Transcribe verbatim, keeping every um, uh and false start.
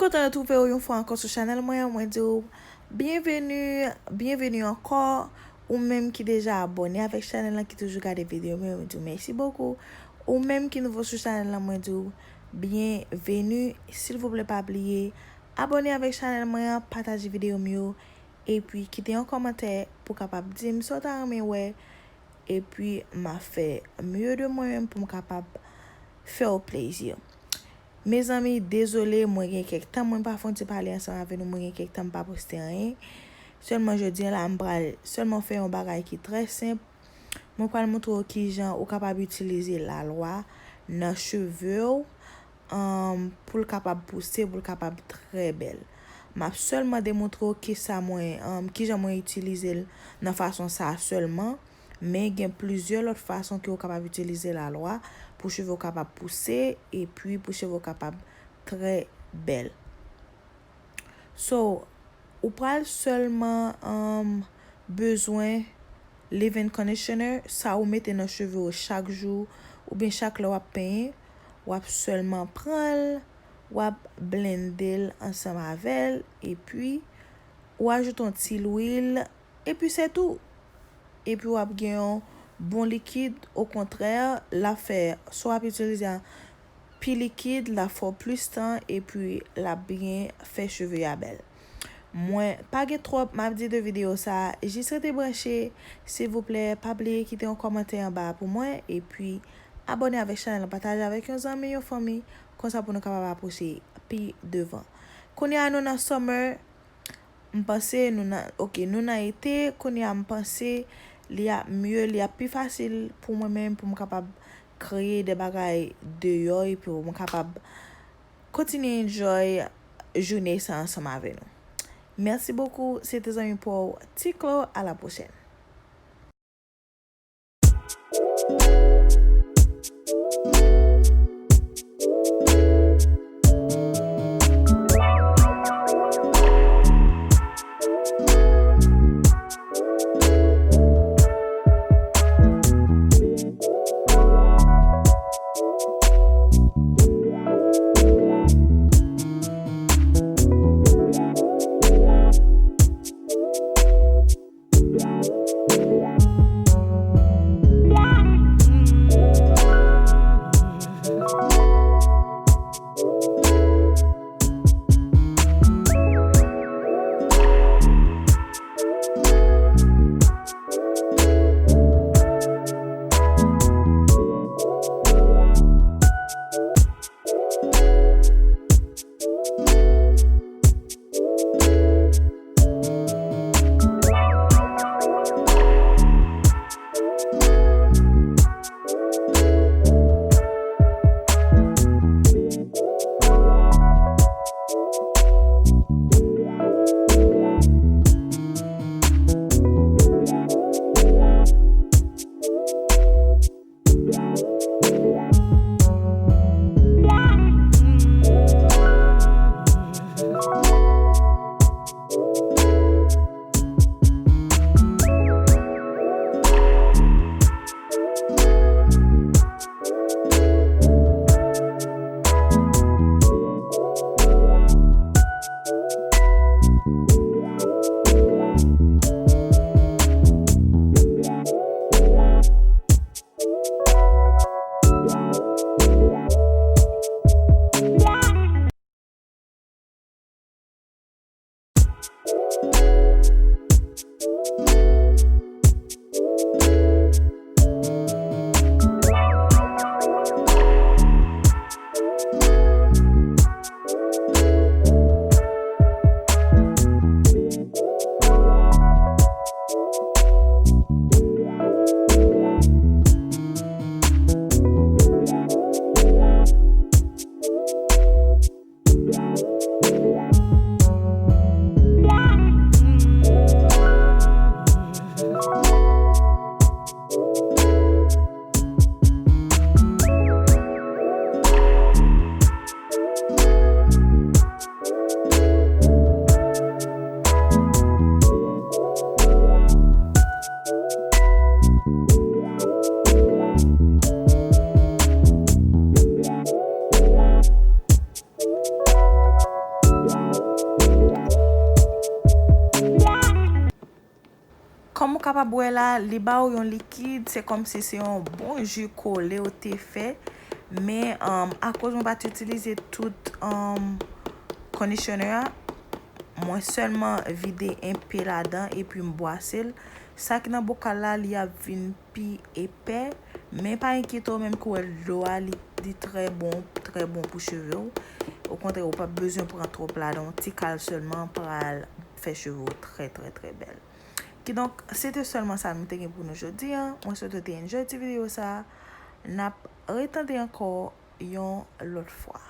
Kontan retwouve w yon fwa ankò sou chanèl mwen an. Mwen di w byenveni, byenveni ankò. Ou menm ki deja abòne avèk chanèl lan, ki toujou gade videyo m yo, mwen di w mèsi bokou. Ou menm ki nouvo sou chanèl lan, mwen di w byenveni. Silvouplè, pa bliye abòne avèk chanèl mwen an, pataje videyo m yo, epi kite yon kòmantè pou w kapab di m sa w ta renmen wè, epi m a fè mye de mwen menm pou m kapab fè w plezi. Mezanmi, dezole, mwen gen kèk tan mwen pa fè yon ti pale ansanm avè nou, mwen gen kèk tan m pa poste anyen. Sèlman jodi a la, m pral sèlman fè yon bagay ki trè senp. Mwen pral montre w kijan ou kapab itilize lalwa nan cheve w, um, pou l kapab pouse, pou l kapab trè bèl. M ap sèlman demontre w kisa mwen, um, kijan mwen itilize l nan fason sa a sèlman. Men gen plizyè lòt fason ke w kapab itilize lalwa pou cheve w kapab pouse epi pou cheve w kapab trè bèl. So, ou pral sèlman, um, bezwen leave-in conditioner, sa ou mete nan cheve w chak jou, oubyen chak lè w ap penyen, w ap sèlman pran l, w ap blende l ansanm avè l, epi ou ajoute yon ti lwil, epi se tou. Epi w ap gen yon bon likid, okontrè, l ap fè sa w ap itilize a pi likid, l ap fè w plis tan, epi l ap byen fè cheve a bèl. Mwen pa gen twòp m ap di de videyo sa a, jis rete branche, silvouplè, pa bliye kite yon kòmantè anba a pou mwen, epi abòne avèk chanèl lan, pataje avèk yon zanmi, yon fanmi, konsa pou nou kapab apwoche pi devan. Kounye a nou nan summer, m panse nou nan, ok, nou nan ete, kounye a m panse li ap mye, li ap pi fasil pou mwen menm, pou m kapab kreye de bagay deyò, epi pou m kapab kontinye enjoy jounen sa ansanm avè nou. Mèsi bokou, se te zanmi pa w, Ti Clo, à la prochaine. Sa w ap bwè la, li ba w yon likid, se kòmsi se yon bon ji kole w te fè. Men, um, akoz mwen pa t itilize tout, um, conditioner a, mwen sèlman vide enpe ladan epi m bwase l. Sa ki nan bokal la, li ap vin pi epè. Men pa enkyete w, menm ke w wè dlo a, li, li trè bon, trè bon pou cheve w. Okontrè, ou p ap bezwen pran twòp ladan, yon ti kal sèlman pral fè cheve w trè, trè, trè bèl. Kidonk, se te sèlman sa nou te gen pou nou jodi a. Mwen swete w te enjoy ti videyo sa. N ap retande ankò yon lòt fwa.